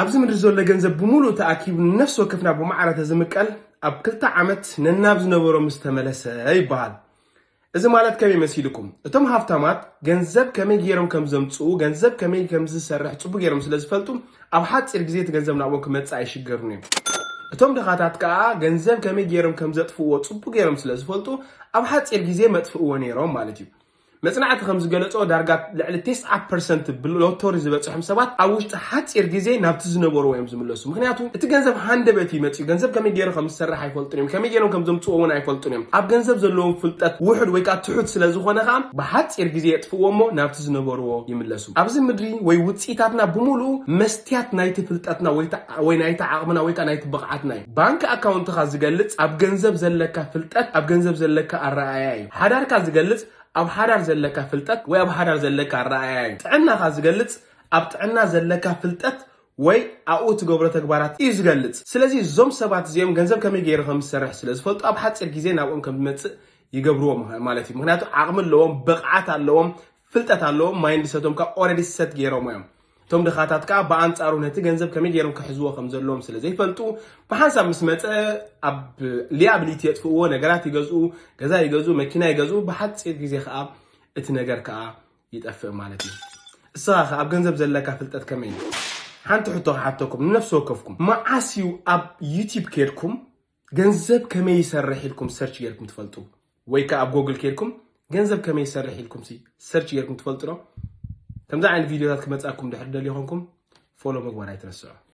ኣብዚ ምድሪ ዘሎ ገንዘብ ብምሉእ ተኣኪቡ ንነፍሲ ወከፍና ብማዕረ ተዝምቀል ኣብ ክልተ ዓመት ነናብ ዝነበሮ ምስ ተመለሰ ይበሃል። እዚ ማለት ከመይ መሲልኩም? እቶም ሃፍታማት ገንዘብ ከመይ ገይሮም ከም ዘምፅኡ፣ ገንዘብ ከመይ ከም ዝሰርሕ ፅቡቅ ገይሮም ስለ ዝፈልጡ ኣብ ሓፂር ግዜ እቲ ገንዘብ ናብኦም ክመፅእ ኣይሽገሩን እዮም። እቶም ድኻታት ከዓ ገንዘብ ከመይ ገይሮም ከም ዘጥፍእዎ ፅቡቅ ገይሮም ስለ ዝፈልጡ ኣብ ሓፂር ግዜ መጥፍእዎ ነይሮም ማለት እዩ። መጽናዕቲ ከም ዝገለጾ ዳርጋ ልዕሊ ተስዓ ፐርሰንት ብሎቶሪ ዝበጽሖም ሰባት ኣብ ውሽጢ ሓጺር ግዜ ናብቲ ዝነበርዎ እዮም ዝምለሱ። ምክንያቱ እቲ ገንዘብ ሃንደበት እዩ መጽኡ። ገንዘብ ከመይ ገይሩ ከም ዝሰርሕ ኣይፈልጡን እዮም። ከመይ ገይሮም ከም ዘምጽዎ እውን ኣይፈልጡን እዮም። ኣብ ገንዘብ ዘለዎም ፍልጠት ውሑድ ወይ ከዓ ትሑት ስለ ዝኾነ ከዓ ብሓጺር ግዜ የጥፍዎ እሞ ናብቲ ዝነበርዎ ይምለሱ። ኣብዚ ምድሪ ወይ ውጽኢታትና ብምሉኡ መስትያት ናይቲ ፍልጠትና ወይ ታ-፣ ወይ ናይቲ ዓቕምና ወይ ከዓ ናይቲ ብቕዓትና እዩ። ባንክ ኣካውንትኻ ዝገልጽ ኣብ ገንዘብ ዘለካ ፍልጠት፣ ኣብ ገንዘብ ዘለካ ኣረኣእያ እዩ። ሓዳርካ ዝገልጽ ኣብ ሓዳር ዘለካ ፍልጠት ወይ ኣብ ሓዳር ዘለካ ኣረኣእያ እዩ። ጥዕናኻ ዝገልጽ ኣብ ጥዕና ዘለካ ፍልጠት ወይ ኣብኡ ትገብሮ ተግባራት እዩ ዝገልጽ። ስለዚ እዞም ሰባት እዚኦም ገንዘብ ከመይ ገይሩ ከም ዝሰርሕ ስለ ዝፈልጡ ኣብ ሓጺር ግዜ ናብኦም ከም ዝመጽእ ይገብርዎ ምኸ-፣ ማለት እዩ። ምክንያቱ ዓቕሚ ኣለዎም፣ ብቕዓት ኣለዎም፣ ፍልጠት ኣለዎም፣ ማይንድሰቶም ካብ ኦልሬዲ ሰት ገይሮም እዮም። እቶም ድኻታት ከዓ ብኣንጻሩ ነቲ ገንዘብ ከመይ ገይሮም ክሕዝዎ ከም ዘለዎም ስለ ዘይፈልጡ ብሓንሳብ ምስ መጸ ኣብ ሊያብሊቲ የጥፍእዎ፣ ነገራት ይገዝኡ፣ ገዛ ይገዝኡ፣ መኪና ይገዝኡ፣ ብሓጺር ግዜ ከዓ እቲ ነገር ከዓ ይጠፍእ ማለት እዩ። እስኻ ከ ኣብ ገንዘብ ዘለካ ፍልጠት ከመይ እዩ? ሓንቲ ሕቶ ክሓተኩም ንነፍሲ ወከፍኩም፣ መዓስ እዩ ኣብ ዩቲብ ከድኩም ገንዘብ ከመይ ይሰርሕ ኢልኩም ሰርች ጌርኩም ትፈልጡ? ወይ ከኣ ኣብ ጎግል ከድኩም ገንዘብ ከመይ ይሰርሕ ኢልኩም ሲ ሰርች ጌርኩም ትፈልጡ ዶ? ከምዚ ዓይነት ቪድዮታት ክመጻኩም ድሕር ደልዩ ኮንኩም ፎሎ ምግባር ኣይትረስዑ።